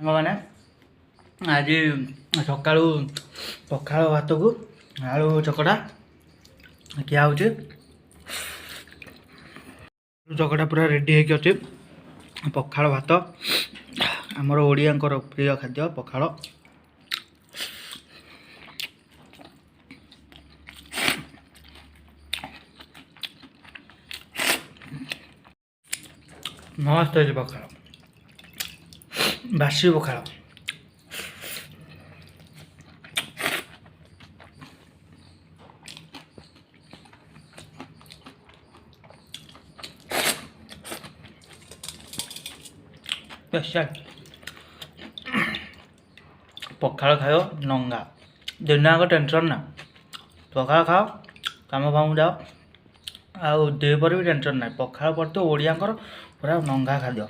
ସାଙ୍ଗମାନେ, ଆଜି ସକାଳୁ ପଖାଳ ଭାତକୁ ଆଳୁ ଚକଟା ଖିଆ ହେଉଛି। ଆଳୁ ଚକଟା ପୁରା ରେଡ଼ି ହେଇକି ଅଛି। ପଖାଳ ଭାତ ଆମର ଓଡ଼ିଆଙ୍କର ପ୍ରିୟ ଖାଦ୍ୟ ପଖାଳ। ମସ୍ତ ହେଇଛି ପଖାଳ, ବାସି ପଖାଳ। ସ୍ପେଶାଲ ପଖାଳ ଖାଇବ ନଙ୍ଗା ଦିନ ଯାକ ଟେନସନ୍ ନା। ପଖାଳ ଖାଅ, କାମ ଫାମ ଯାଅ, ଆଉ ଦ୍ୱିପହରେ ବି ଟେନସନ୍ ନାହିଁ। ପଖାଳ ପ୍ରତି ଓଡ଼ିଆଙ୍କର ପୁରା ନଙ୍ଗା ଖାଦ୍ୟ।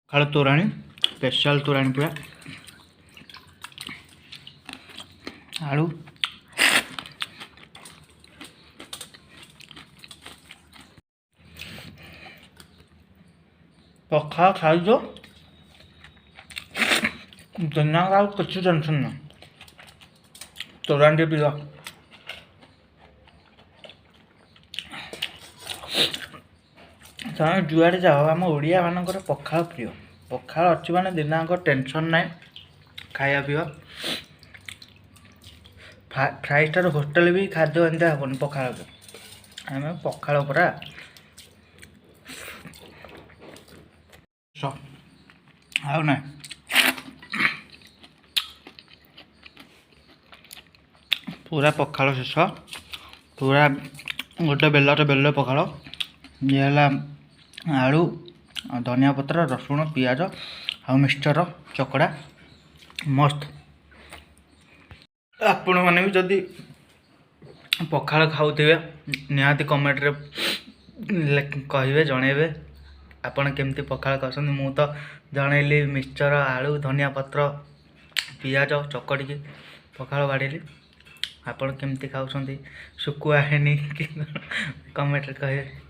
ପଖାଳ ତୋରାଣୀ, ସ୍ପେଶାଲ ତୋରାଣୀ ପୁରା, ଆଳୁ। ପଖାଳ ଖାଇଛ, ଦିନଯାକ ଆଉ କିଛି ଟେନସନ୍ ନାହିଁ। ତୋରାଣୀ ଟିକେ ପିଇବା। ତମେ ଯୁଆଡ଼େ ଯାଅ, ଆମ ଓଡ଼ିଆମାନଙ୍କର ପଖାଳ ପ୍ରିୟ। ପଖାଳ ଅଛି ମାନେ ଦିନଯାକ ଟେନସନ୍ ନାହିଁ, ଖାଇବା ପିଇବା। ଫାଇଭ୍ ଷ୍ଟାର୍ ହୋଟେଲ ବି ଖାଦ୍ୟ ଏମିତି ହେବନି ପଖାଳକୁ। ଆମେ ପଖାଳ ପୁରା ଆଉ ନାହିଁ। ପୁରା ପଖାଳ ଶେଷ, ପୁରା ଗୋଟେ ବେଲାରେ ବେଲେ ପଖାଳ। ଇଏ ହେଲା ଆଳୁ, ଧନିଆ ପତ୍ର, ରସୁଣ, ପିଆଜ ଆଉ ମିକ୍ସଚର ଚକଡ଼ା, ମସ୍ତ। ଆପଣମାନେ ବି ଯଦି ପଖାଳ ଖାଉଥିବେ, ନିହାତି କମେଣ୍ଟରେ କହିବେ, ଜଣେଇବେ ଆପଣ କେମିତି ପଖାଳ ଖାଉଛନ୍ତି। ମୁଁ ତ ଜଣେଇଲି, ମିକ୍ସଚର, ଆଳୁ, ଧନିଆ ପତ୍ର, ପିଆଜ ଚକଡ଼ିକି ପଖାଳ ବାଢ଼ିଲି। ଆପଣ କେମିତି ଖାଉଛନ୍ତି, ଶୁଖୁଆ ହେଇନି କି, କମେଣ୍ଟରେ କହିବେ।